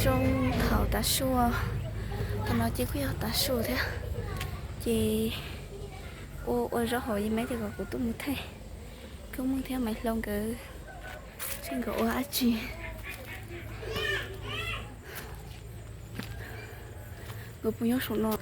Zoo thaum tav su, tam no ces kuj yog tav su thiab, ces ua ua zaub hauv, yog me thiab kom kuv tuaj mus thaij Koob Meej thiab Maiv Hlau nkawd, seb nkawd ua dab tsi. Nkawd puas nyob saum no.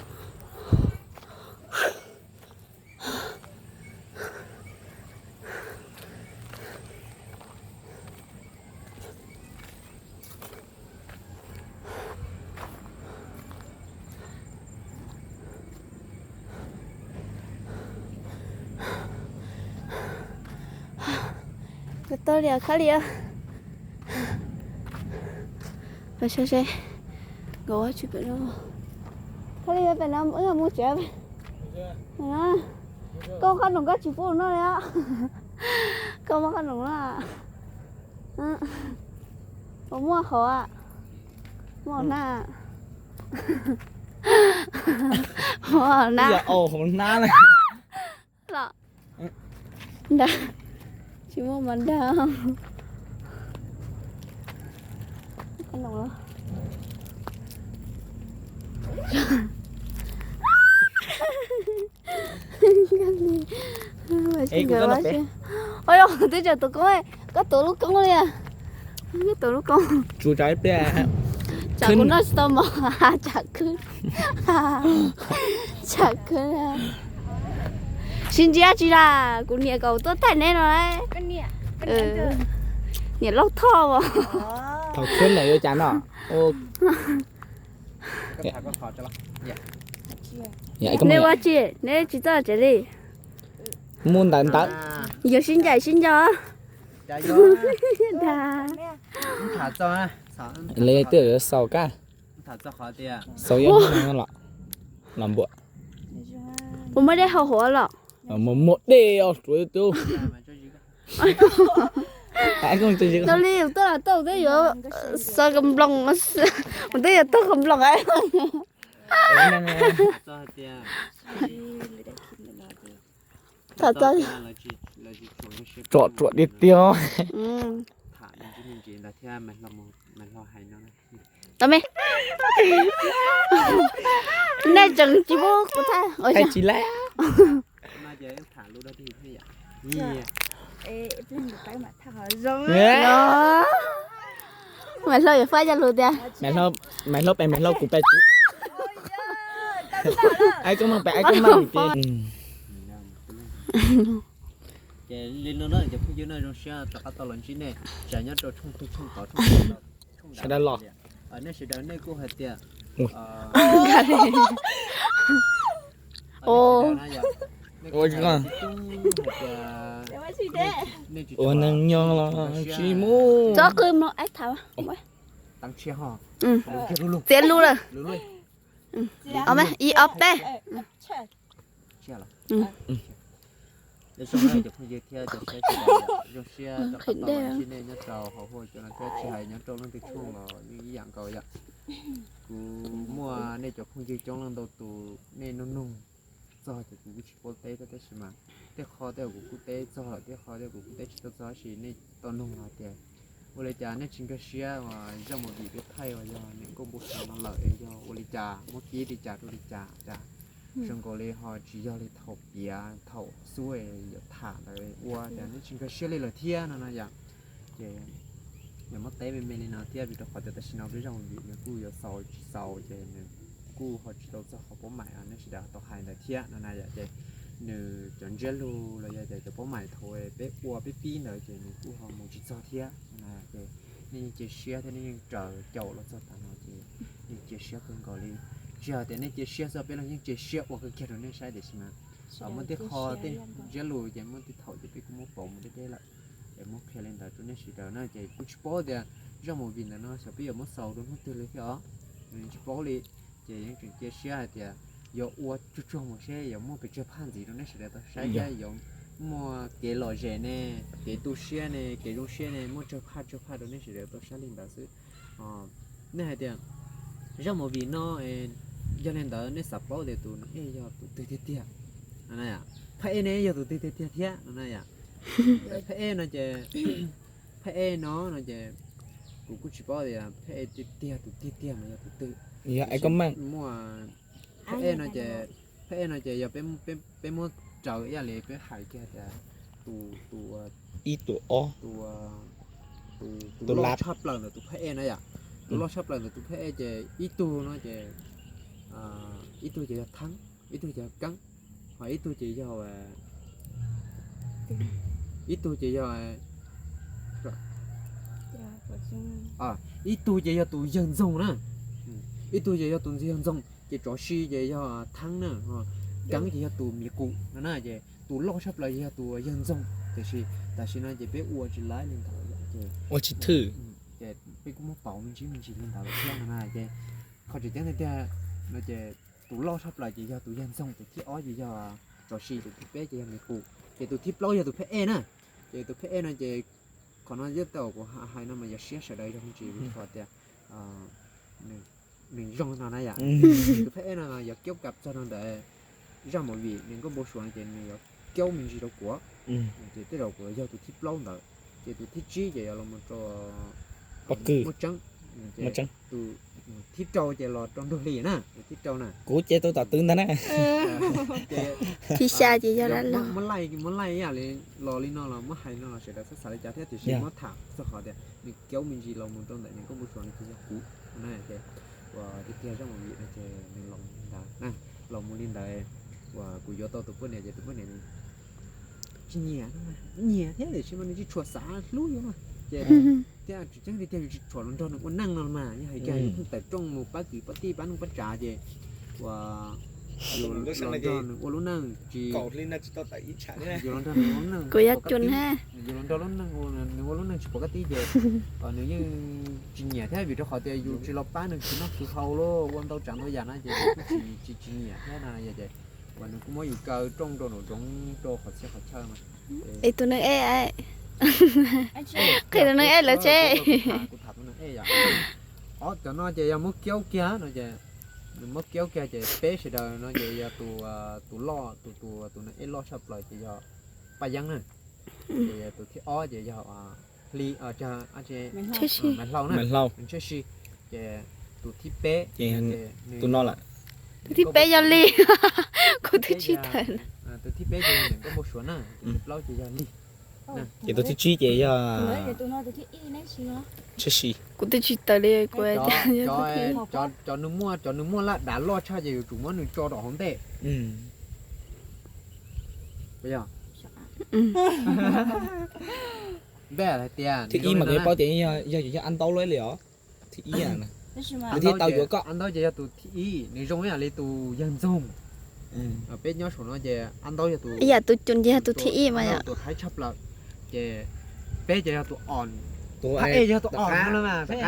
Koj tau li, khab li. Peb saib seb nkawd ua tsi pem no. Khab li, pem no wb mus tsev. Koj qab noom koj tsis pub noj li. Koj muab qab noom no. Ua muaj hauv, muaj hauv na. Muaj hauv na. Los, nta, tsis muaj mas nta. Ua yog twb tseem tus koob, koj tuav lub koob li. Koj tuav lub koob. Tsam kuv noj tsis tau mov, tsam khwb. Tsam khwb. Sib ntsia tsi las, kuv niam kom tuaj thaij neb no. Niam Lauj Thoj as. Thaum khwb lawm yuav cas no? Neb ua tsi, neb tsis txawj tsev li? Mus ntawd ntawd. Yog sib ncaim sib nco. Li twb yuav xaus kab. Xaus ib los, los npua. Puas muaj dej hau hauv los? Muaj dej os, tsuav tu. Li tuaj los tau twb yuav xav ka nploos, twb yuav tau ka nploos. Tsom tsuam tiag tiag. Tau me, nej tseem tsis pub kuv thaij tsis laib. Maiv Hlau yuav faib coj lug tiag. Maiv Hlau pem Maiv Hlau, kuv pem kuv. Aib Koob Meej pem Aib Koob Meej. Ces li no na cov phooj ywg, nej zoo siab rov qab tau los ntsib nej, tsam nyob rau tshooj twg tshooj tod tshooj sawv daws los. Nej sawv daws nej kuj hais tias, ua neeg nyob los tsis mus. Txiav lub lawm. Ib ob peb. Cov phooj ywg thiab cov saib sawv daws, zoo siab rov qab tau los ntsib nej nyob rau hauv huaj cov no thiab, tsis hais nyob rau leej twg tshooj los yeej ib yam nkaus yom. Kuv muaj nej cov phooj ywg coob leej ntau tus, nej nug nug txog ces kuv kuj tsis paub teb thiab, tab sis mas tej qho tej kuv kuj teb txog lawm, tej qho tej kuv kuj teb tsis tau txog, tab sis nej tau nug hais tias ua li cas nej tsis nkag siab uas zaj movie peb thaij uas yog niam nkauj npua sav no lawm es yog ua li cas, muab kib li cas rau li cas, cas zoo nkaus li ho tsis yog li thaum piav thaum xub yuav tham ntawd ua cas nej tsis nkag siab li lawm thiab no no yom. Ces yuav muab teb me me li no thiab, vim rau qhov tias tam sim no peb zaj movie nws kuj yuav xaus tsis xaus ces nws kuj ho tsis tau txog qhov paub maim nej sawv daws tau hais ntawd thiab no na yom. Ces nws cov ntsiab lus los yog tias cov paub maim thaum peb ua peb pib ntawd ces nws kuj ho mus tsis txog thiab. Ces nej yeej cia siab thiab nej yeej raws caum los txog tav no ces yeej cia siab kawg nkaus li. Tsis hais tias nej cia siab xwb, peb los yeej cia siab ua kawg kiag rau nej saib tiam sis mas muaj tej qho tej ntsiab lus ces muaj tej thaum ces peb kuj muab pauv mus deb deb lawm. Es muab qhia li ntawd rau nej sawv daws na, ces kuj tsis paub tias zaj movie ntawd no xyov peb yuav muab xaus rau hnub twg li thiab os, tsis paub li. Ces yeej tseem cia siab hais tias yuav ua tsuag tsuag mus seb yuav muaj pes tsawg phaj ntxiv rau nej sawv daws tau saib thiab yuav muaj kev lom zem ne, kev tu siab ne, kev zoo siab ne, muaj tsawg phaj tsawg phaj rau nej sawv daws tau saib li ntawd xwb. Nej hais tias zaj movie no, yog li ntawd nej xav paub tias tus nab ej yog tus twg tiag tiag, phaj ej ne yog tus twg tiag tiag thiab no na yom. Phaj ej no ces, phaj ej no no ces Kuv kuj tsis paub tias phab ej tiag tiag tus tiag tiag mas yog tus twg. Yog es koj meej. Muaj phab ej no ces, phab ej no ces yog peb, peb muab raws ib yam li peb hais kiag tias tus, tus, ib tus ob, tus, tus loj tshaj plaws ntawm tus phab ej na yom. Tus loj tshaj plaws ntawm tus phab ej ces ib tug no ces, ib tug ces yog Thaab, ib tug ces yog Keeb, ho ib tug ces yog, ib tug ces yog, ib tug ces yog tus yawg ntxoog na, ib tug ces yog tus yawg ntxoog ces tsov si ces yog Thaab na, Keeb ces yog tus miv qus no na ces tus loj tshaj plaws ces yog tus yawg ntxoog. Tiam sis tam sim no ces peb ua tsis laib li ntawd ces ua tsis thwm. Ces peb kuj muab pauv me ntsis me ntsis li ntawd lawm thiab no na ces qhov tseem ceeb tiag tiag no ces tus loj tshaj plaws ces yog tus yawg ntxoog, tus thib ob ces yog tsov si, tus thib peb ces yog miv qus, ces tus thib plaub yog tus phab ej na. Ces tus phab ej no ces qhov no yog tau kuv hais no mas yog siab sawv daws zoo me ntsis vim qhov tias nws zoo no na yom. Tus phab ej no yog kiaub kam txog rau ntawm zaj movie nws nkauj npau suav no ces nws yuav kiaub me ntsis rau kuv, ces tej zaum kuv yog tus thib plaub ntawd, ces tus thib tsib ces yuav los mus rau muaj tseeb, tus thib rau ces los rau nrug hli na, tus thib rau na. Kuv ces tau tom twv ntag na. Thib xya ces yog dab laug. Muab laij ib yam li los li no los muab hais no los sawv daws txhob xav li cas thiab tiam sis muab tham txog qhov tias nws kiaub me ntsis los mus rau ntawm nws nkauj npau suav no ces yog kuv na ces uas tiag tiag zaj movie no ces nws los mus li ntawd na, los mus li ntawd uas kuv yuav tau tus poj niam ces tus poj niam tsis nyiam, nyiam thiab tiam sis mas nws tsis tshua xav hlub yuav mas ces thiab tsis tseeb tiag tiag yus tsis tshua los nrog nws ua neej no mas yog hais tias yus pheej tawm rooj mus pab kwv pab tij pab neej pab tsav ces uas yus los nrog nws ua lub neej tsis, yus los nrog nws ua lub neej, kuv yog cun ha, yus los nrog lub neej, nws ua lub neej tsis pom kab tib ces nws yeej tsis nyiam thiab vim rau qhov tias yus tsis los pab nws khwv noj khwv haus los ua ntau tsav ntau yam na ces nws kuj tsis, tsis, tsis nyiam thiab no ces uas nws kuj muab yus kaw rooj rau nraum zoov rau qhov txhia qhov chaw mas. Es tus neeg ej, qhia tus neeg ej lawv tsev. Kuv tham tus neeg ej yom. Ob cov no ces yog muab kiaub kiag no ces, nws muab kiaub kiag ces peb sawv daws no ces yog tus, tus loj, tus, tus, tus neeg ej loj tshaj plaws ces yog Paj Yeeb na, ces tus thib ob ces yog Hli, Maiv Hlau na, Maiv Hlau, Ntshai Si, ces tus thib peb, tus no lawm, tus thib peb yog Li, kuv twb tsis tawm. Tus thib peb ces yog niam nkauj npau suav na, tus thib plaub ces yog Li, ces tus thib tsib ces yog Ntshai Si. Kuv twb tsis tawm li, kuv cov nws muaj, cov nws muaj laj dav loj tshaj ces yuav tsum muab nws tso rau hauv ntej. Ntej hais tias thib ib mas kuv paub tias yog, yog, yog Ab Ntaub lawm li os. Thib ib, nws thiaj tau yuav koj. Ab Ntaub ces yog tus thib ib, nws zoo ib yam li tus yawg Ntxoog. Peb nyob saum no ces Ab Ntaub yog tus, ib yam tus cun ces yog tus thib ib mas yom, tus haib tshaj plaws. Ces peb ces yog tus os, tus phab ej yog tus os no mas, phab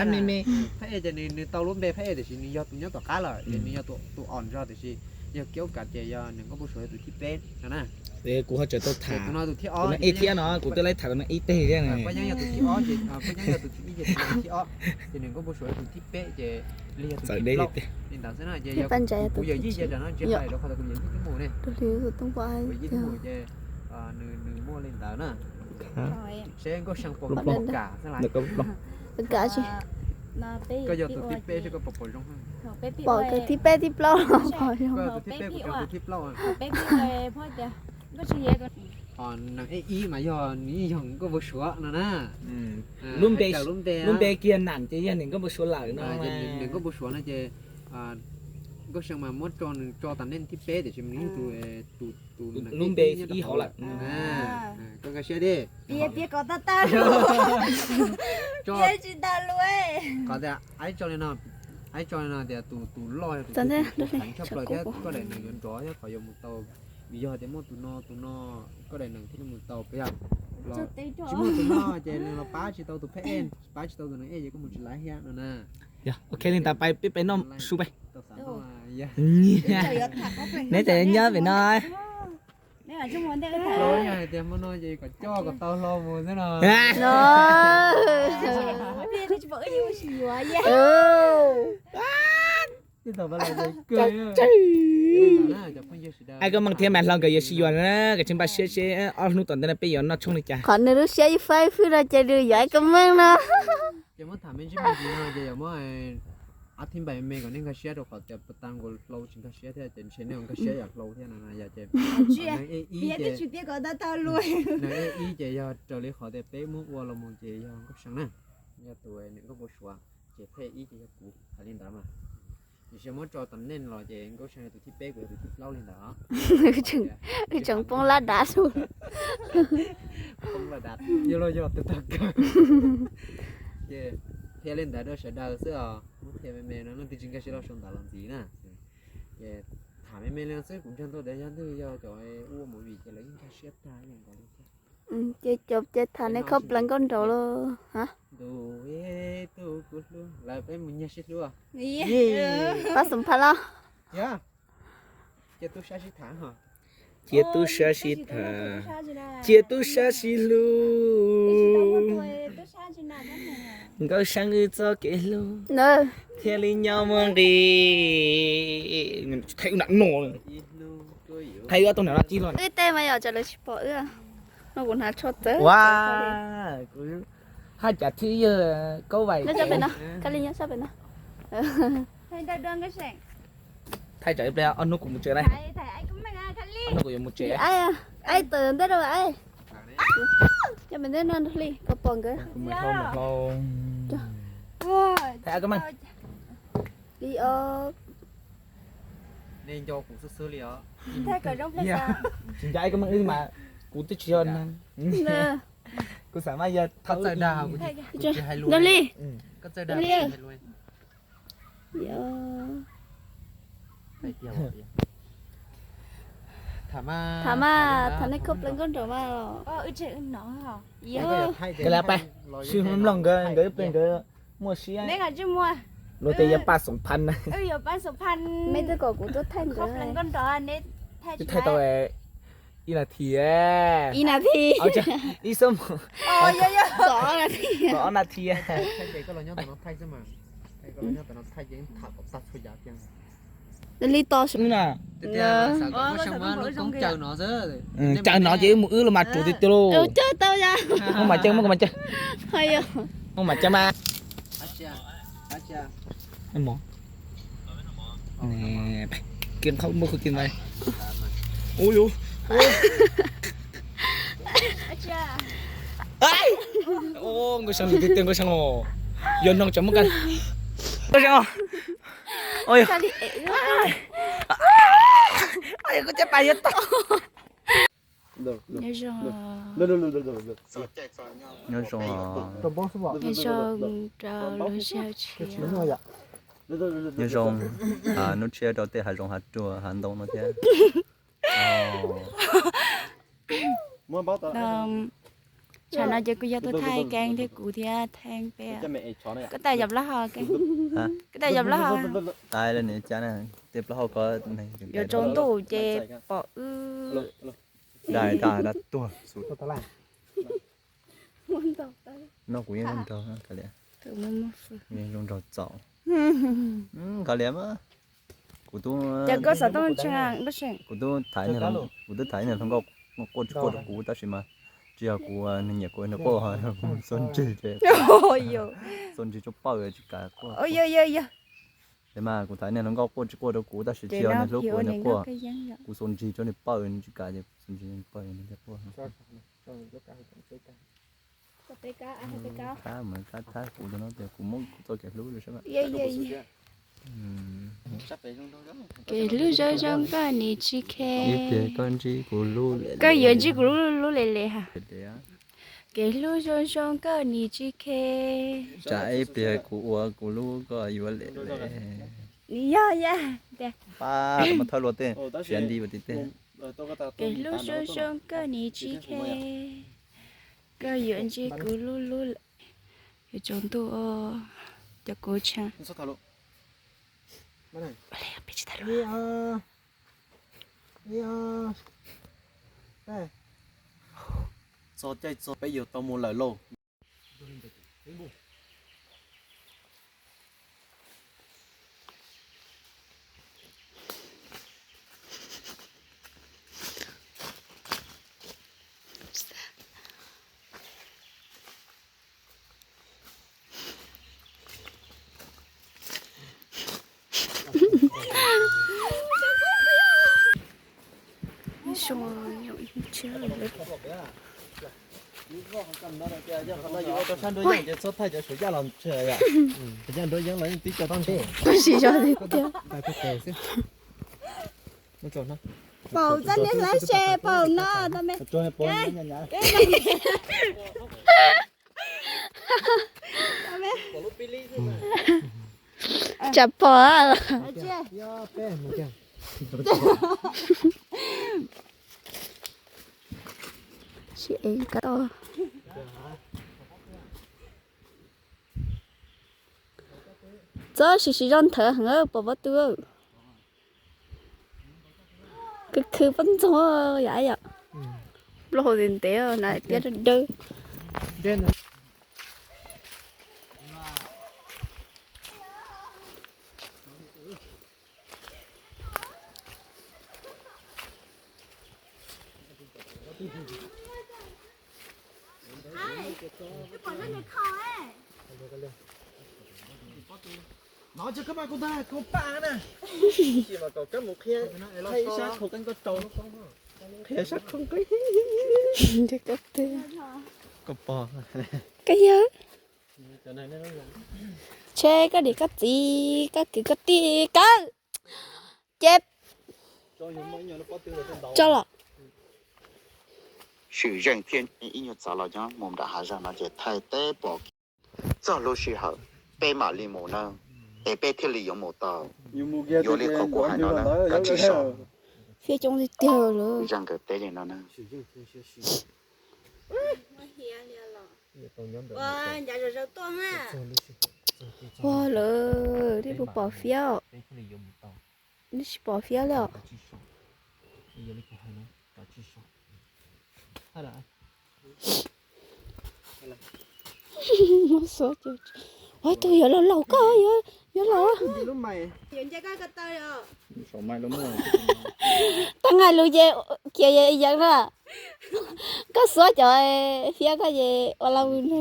ej ces nws tau lub npe phab ej tiam sis nws yog tus nyob tom qab lawm ces nws yog tus os zog tiam sis yog kiaub kav ces yog niam nkauj npau suav yog tus thib peb no na. Kuv ho tseem tau tham tus no tus thib ob, tus no ej thiab no, kuv twb laib tham tus no ej teg thiab. Paj Yeeb yog tus thib ob ces, Paj Yeeb yog tus thib ib ces tus no thib ob, ces niam nkauj npau suav yog tus thib peb ces Li yog tus thib plaub. Li ntawd xwb na ces kuv yawm yij ces tam no tsis hais rau qhov tias kuv yawm yij twb mus ne, kuv yawm yij twb mus ces nws, nws muaj li ntawd na. Seb Nkauj See puas kam xwb las. Koj yog tus thib peb seb koj puas pom zoo. Pom tus thib peb thib plaub los pom zoo. Koj yog tus thib peb, kuv yog tus thib plaub. Ho nees ej ib mas yog nws yeej yog nkauj npau suav no na. Lub npe, lub npe kiag nam ces yog niam nkauj npau suav lawm no. Niam nkauj npau suav no ces Nkauj See mas muab tso, nws tso tas nej thib peb tiam sis nws yog tus, tus, tus lub npe ib hauv lawm. Koj nkag siab di. Piav kom tag tag, piav tsis tag li. Qhov tias aib tso li no, aib tso li no tias tus, tus loj yog tus, tus heev tshaj plaws thiab koj daim nees yuav nrov thiab qhov yuav mus tau. Vim yog tias muaj tus no, tus no koj daim nees thiaj li mus tau, puas yog? Tsis muaj tus no ces nws los pab tsis tau tus phab ej, pab tsis tau tus nees ej ces koj mus tsis laib thiab no na. Ok, li ntawd peb peb noj su peb. Neb tseem nyob pem no. Hais tias hmo no ces kom coj kom tau hlo mus xwb no. Aib Kab Meej thiab Maiv Hlau nkawd yuav sib yuav na, koj tsis npaj siab seb ob hnub tom ntej no peb yuav noj tshoob li cas. Qhov nws lub siab ib faib fwj no ces nws yuav Aib Kab Meej no. Ces muab tham me ntsis me ntsis no ces yog muab ab thib npais me kom nej nkag siab rau qhov tias puas tas nkaus hlau tsis nkag siab thiab ces ntshe nej nkag siab yam hlau thiab no yog ces, ib ces yog raws li qhov tias peb muab ua los mus ces yog Nkauj Seev na, yog tus niam nkauj npau suav, ces phej ib ces yog kuv hais li ntawd mas. Tiam sis muab tso tom nej los ces Nkauj Seev yog tus thib peb, kuv yog tus thib plaub li ntawd. Wb tseem poob lab dav xwb. Poob lab dav, yog los yog tus tag kawg. Ces qhia li ntawd rau sawv daws xwb os, muab qhia me me no leej twg tsis nkag siab los sau ntawv los ntxiv na. Ces tham me me li no xwb, kuv ntseeg tau tias yog twg yog cov ua movie ces lawv yeej nkag siab tag li ntawd li thiab. Ces cov ces tham nej khob plees nkauj nraug los ha. Ntu, tus kuv hlub, lawv peb mus nyiag sib hlub. Pab xoom phaj los. Cia tub sab sib tham, cia tub sab sib tham, cia tub sab sib hlub. Nkauj Seev wb txoj kev hlub thiaj li nyob muaj nqis. Thaij ub nram no, thaij ub ob tug nram no ci los. Wb tej mas yom, cov lawv tsis pom wb. No kuv hnav tsho txawv. Ua, kuv haj cas thib yawg Kaub Vais. Nyob pem no, Kab Lis nyob sab pem no. Thaij tsam ib pliag ob hnub kuv mus tsev na. Ob hnub kuv yuav mus tsev. Aib, tawm ntej rau aib. Nyob pem ntej no nrog li kom pom nkawd. Thaij ab kab meej. Li os. Nej nco kuv xwb xwb li os. Tsis nco ab kab meej wb mas kuv twb tsis yog neeg. Kuv xav mas yog thaum txawj dag kuv tsis hais lus li. Li. Tham mas, tham nej khob plees nkauj nraug mas los. Koj li pab, sim mloog nkawd, nkawd ib pliag nkawd muaj siab. Luag tias yog paj xoom phaj na. Mej twb kom kuv tuaj thaij nkawd. Twb thaij tau ib nas this. Ib nas this. Ib xuab moos. Ob nas this. Li tos na. Caw no ces wb mus wb los mas ruam tiag tiag lauj. Caw tau ya. Muaj mas caw, muaj mas caw. Muaj mas caw mas. Kiag qhov muaj khub kiag mas. Ui yus. Nkauj Seev tiag tiag, Nkauj Seev os. Yog noog tsam muaj kas. Nkauj Seev os. Koj caj pas yuav tau. Nyob zoo, nyob zoo, nyob zoo rau lub sij hawm tshiab. Nyob zoo, hnub tshiab rau tej hav zoov hav tsuag hav ntoo no thiab. Tsam no ces kuv yog tus thaij keeb thiab kuv thiab thaij peb. Koj tawm yog plaub hau keeb. Koj tawm yog plaub hau. Thaij lawm nws cas na, tej plaub hau ko. Yuav tsaus ntuj ces pom wb. Dai dai dai tuag xus. No kuv yeej zoo nraug kav liam. Yeej zoo nraug txaus. Kav liam mas. Kuv tub, kuv tub thaiv, kuv tub thaiv niag hluas nkauj quaj tsis quaj rau kuv tab sis mas tsis yog kuv nyiam kuv nws quaj, xuas ntsig, xuas ntsig tsuas pawj tsis kam quaj. Tes mas kuv thaiv niag hluas nkauj quaj tsis quaj rau kuv tab sis tsis yog nws hlub kuv nws quaj. Kuv xuas ntsig tsuas nws pawj nws tsis kam ces kuv xuas ntsig nws pawj nws thiaj quaj. Thab mas thab thab kuv rau no tias kuv muab kuv txoj kev hlub rau sab. Kev hlub zoo zoo koj nim tsis khe. Ib pliag koj ntsib kuv lub, koj yuav ntsib kuv lub lub le le ha. Kev hlub zoo zoo koj nim tsis khe. Tsam ib pliag kuv ua kuv lub koj yuav le le. Yog ya. Pab mas thawj luag tej siav nti vas ti tej. Kev hlub zoo zoo koj nim tsis khe. Koj yuav ntsib kuv lub lub. Yuav tsaus ntuj os, cov kuv tshee. Txog caij txog peb yuav tau mus lawm lauj. Zoo, zoo ib tsheb lawm. Yog rau sab nruab yeeb ces txhob thaij cov saum yaj los ntshe yom. Cov nruab yeeb los yeej tib co toj ntshe. Koj sim zog tiag tiag. Paum txoj niag hlab se paum no tau me. Tsam pom. Txhob sim siv zog nthawv heev pom pob tw. Khwv khwv pob ntxoog yam yom. Nplooj hauv ntev ntev na tiab dawb dawb. No ces koj mas kuv ntag kuv pam na. Tab sis mas kom koj mus qhia, qhia ib sab khau qeeb koj rau, qhia sab khau qeeb. Koj pom, koj yawg. Tshe koj niam koj txiv koj kwv koj tij kawg. Ces tso los. Swm zeej thiab ib nyuag txav los nyob mus nram hav zog no ces thaij teb pom kiag. Txog lub sij hawm peb mam li mus na, es peb thiaj li yuav mus tau. Yuav li qhov kuv hais no na, koj tsis so. Fiab coob tiag tiag lawm. Zaj nkawd teb li no na. Ua lawm, nej puas pom fiab? Nej tsis pom fiab li os. Ua tus yuav laus laus koj, yuav laus. Tag nqaij lus ces khiav yeev na. Koj xuab cov fiab koj ces ua laus na.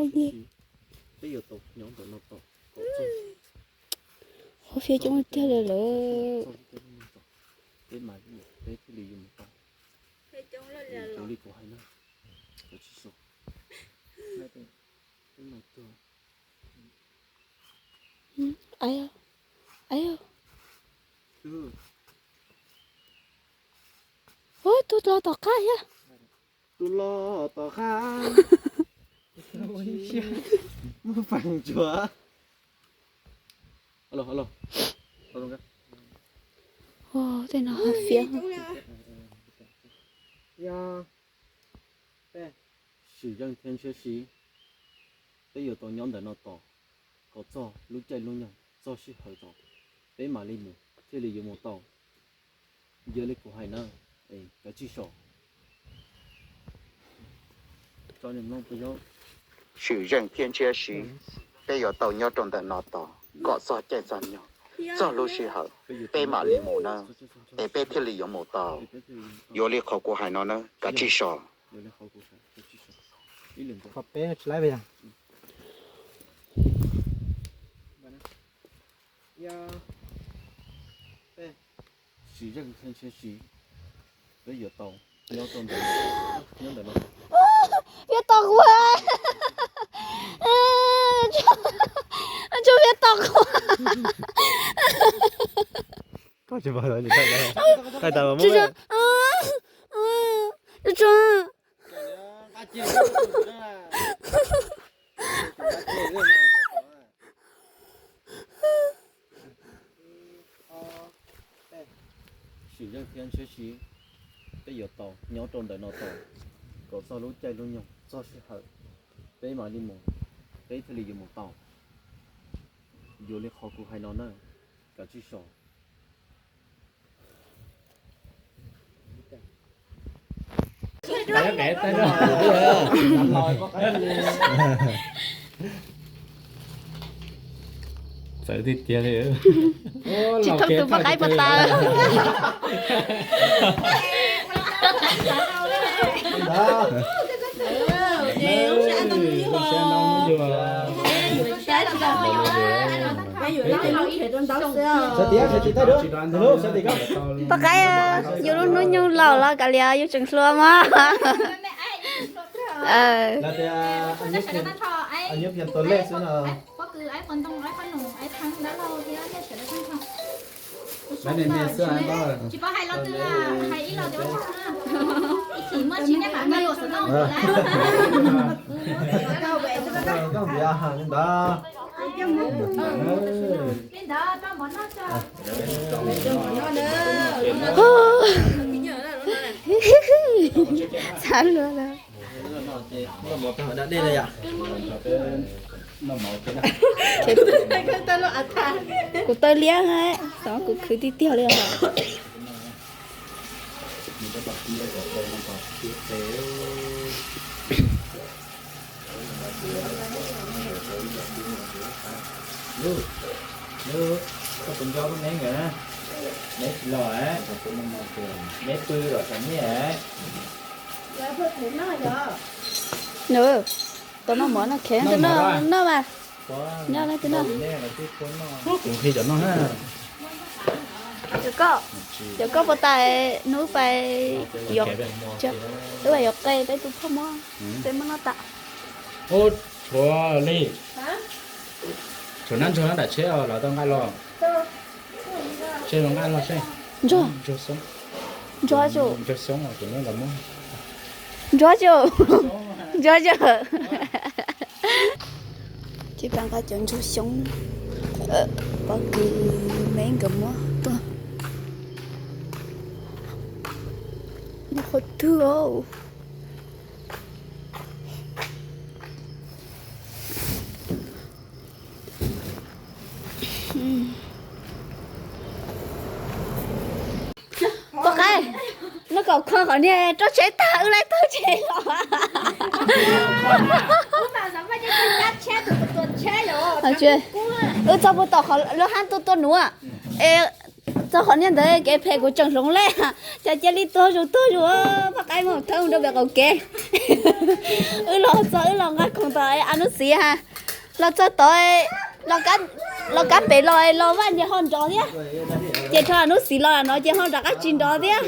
Ua fiab coob tiag li lawm. Ua tus los tom qab thiab. Tus los tom qab. Muaj feem ntsuav. Tej no fiab. Swm zeej thiab ntshiab si, peb yuav tau nyob ntawm no tos kom txog lub caij lub nyoog txog sij hawm tos peb mam li mus thiaj li yuav mus tau. Yog li kuv hais na, es kav tsij so. Swm zeej thiab ntshiab si, peb yuav tau nyob rau ntawm no tos kom txog caij txog nyoog, txog lub sij hawm peb mam li mus na, es peb thiaj li yuav mus tau. Yuav li qhov kuv hais no na, kav tsij so. Swm zeej thiab ntshiab si, peb yuav tau nyob rau ntawm, nyob ntawm no. Fiab tom kuv. Tsuas fiab tom kuv. Koj tsis pom, thaij tas mas muab. Swm zeej thiab ntshiab si, peb yuav tau nyob rau ntawm no tos kom txog lub caij lub nyoog txog sij hawm peb mam li mus, peb thiaj li yuav mus tau. Yuav li qhov kuv hais no na, kav tsij so. Txawv tiag tiag li. Tsis thooj tus poj qaib puas tau. Sawv tim, sawv tim tau dua, sawv tim ko. Poj qaib, yus lub hnub nyoog laus los kav liam yus tseem hluas mog. Lawv tias años phiaj tua lej xwb no. Koj ntiav li ntawd. Xav luag lawm. Kuv taw liab, xyov kuv khwv tiag tiag li os. Koj tus nco lub neb nkawd na, neb tsis los, neb pw los tsam nyiaj. Nws, tau noj mov no khev, noj mas, noj no tis no. Kuv nqhis cov no na. Cov koj, cov koj puas tas, hnub pais, wb pais yuav qe peb tus phauj mog, peb muab noj tas. Ub, tshuav li, tshuav nab ntsuag nyob nram tsheb os, los tau nqaij los. Seb los nqaij los seb. Ntsuag, ntsuag xyoob, ntsuag xyoob, ntsuag xyoob, ntsuag xyoob. Tsis tas nqa cov ntsuag xyoob, pob kws me nkawd muab tuaj. Qhov twg os? Poj qaib, noj kom kho qhov niag roj tsheb tag wb laib taug tsheb los. Wb txog puag tom qhov lub hab tuaj tuaj nuav, es txog qhov niag ntawd kev phem kuv tseem hloov lej, cas cia li tuag zus tuag zus, poj qaib muab thawb mus rau pem qaum kev. Wb los txog wb los nqa khoom tom a nub xiv ha, los txog tod los kab pem los los vaj niag ho nrov thiab. Ces rho a nub xiv los no ces ho rov qab tsis nrov thiab.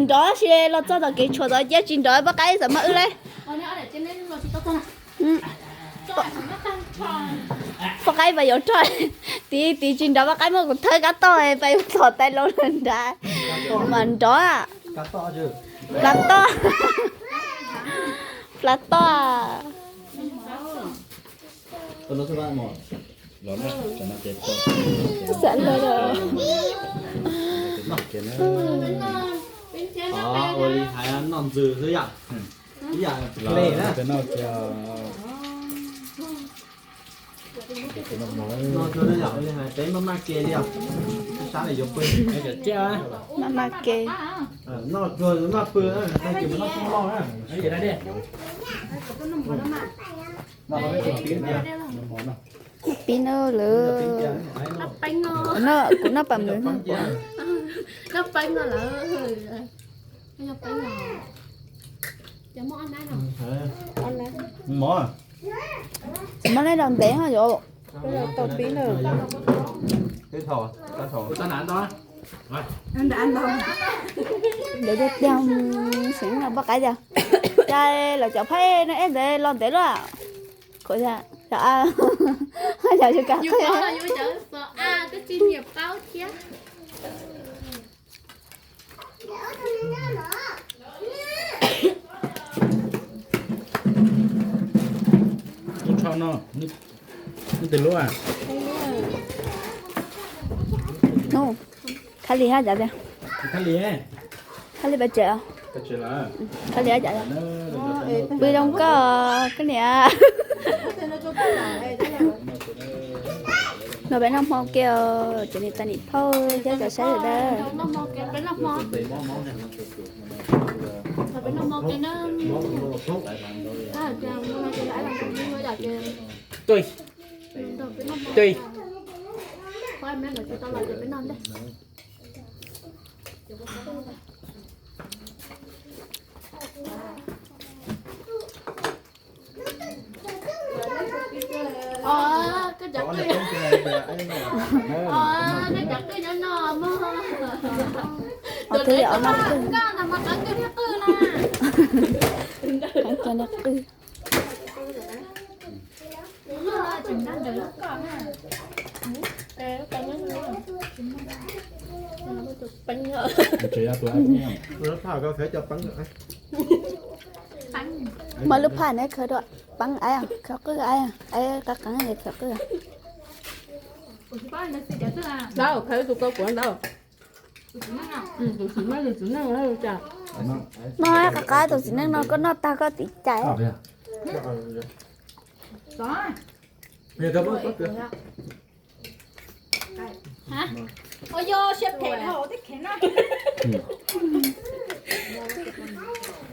Nrov sis los txog tom kev tshuam tod cia tsis nrov, poj qaib xav mas wb laib. Poj qaib pais yuav roj, tiv tiv tsis nrov, poj qaib muab kuv thawb kab toj pais txhom tais laus lawm nrad mas nrov. Pla toj, pla toj. Xav lawm. Ua li hais noj ntxwg xwb yom. Ib yam ple na. Noj ntxwg yom, ua li hais peb maj maj ke li os. Sab li yuav pw. Maj maj ke. Noj ntxwg maj pw na, tag kis mus noj tub loj na. Pib no lawm. Kuv noj pam mws. Mov, mov neb rau ntev no yom. Ntawd tiag tiag, seev no poj qaib tiag. Cas lawv cov phaib no eb ntawd los ntev luaj. Khuv yog, yog, yog yus kam qhia. Tus tsho no, nws twg lub a? Khab li hab cav tiag. Khab li pab tsev os. Khab li hab cav tiag. Pw zoo koj, koj niam. No peb noj hmo ke os, cov niam tais niam phauj thiab cov saib sawv daws. Koj Cov qwj nyob no mog. Qwj, qwj. Muaj lub phaj neb khaws dua, peeb aiv, khaws qwj aiv, aiv qab qeev es khaws qwj. Ntau, khaws tus kau kuv ntau. Tus txiv neej, tus txiv neej, tus txiv neej. No qab qab tus txiv neej no koj noj tag koj tiv cai. Ua yog siab phem dhau thiab khev na.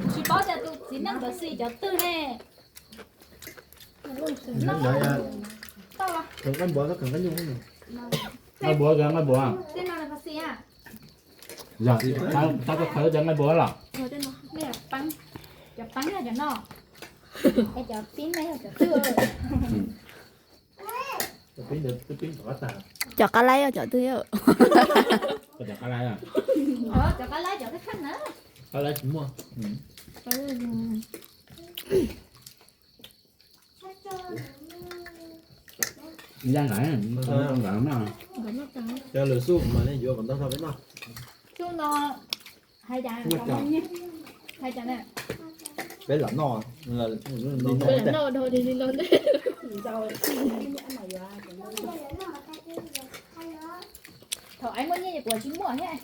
Tsis paub tias tus txiv neej ntawd xis cov twg ne. Nqaij npuas, nqaij npuas. Yog, tab koj khaws cov nqaij npuas los? Cov peeb yog cov no, es cov pib ne yog cov twg? Cov qab laib yog cov twg? Cov qab laib, cov qab laib cov kheej na. Qab laib tsis muaj. Yaj nqaim, nqaim no. Cov lwm xub mas nej yuav kom ntau tau peb noj. Xub no hais cas, hais cas ne? Peb lam noj, peb lam noj dhau li no ntej. Thaum aiv muaj nyiaj kuv tsis muaj thiab.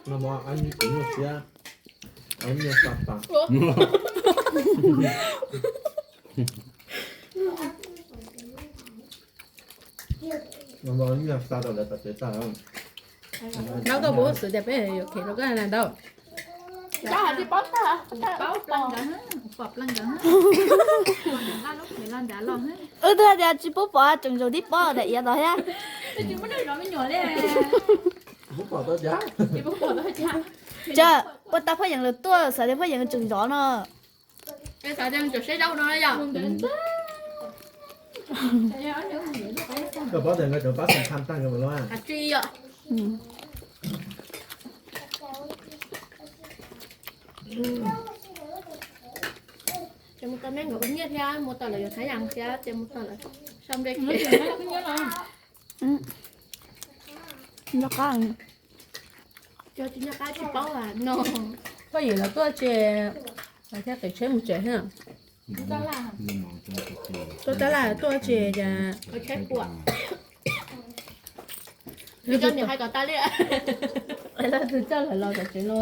No mas aiv kuv muaj siab, aiv nyiaj xa tas. Ntau, koj puas xav tias peb yuav khev rau koj na Ntau? Wb twb hais tias tsis pub pom tseem zaum tib pob daim iav tod thiab. Tsam puas tau phooj ywg lawv tuaj xav tias phooj ywg tseem zov no. Ces mus tau neb nkawd ua nyiaj thiab, mus tau lawv yuav thab yas thiab, ces mus tau lawv sau npe. Nyob qab, nyob qab tsis paub no. Phooj ywg lawv tuaj ces lawv thiaj qiv tsheb mus tsev thiab. Tuaj tab laj tuaj ces cas tsheb puam. Twb coj niam hais kom tas li. Leej twg coj lawv los tom tsev no?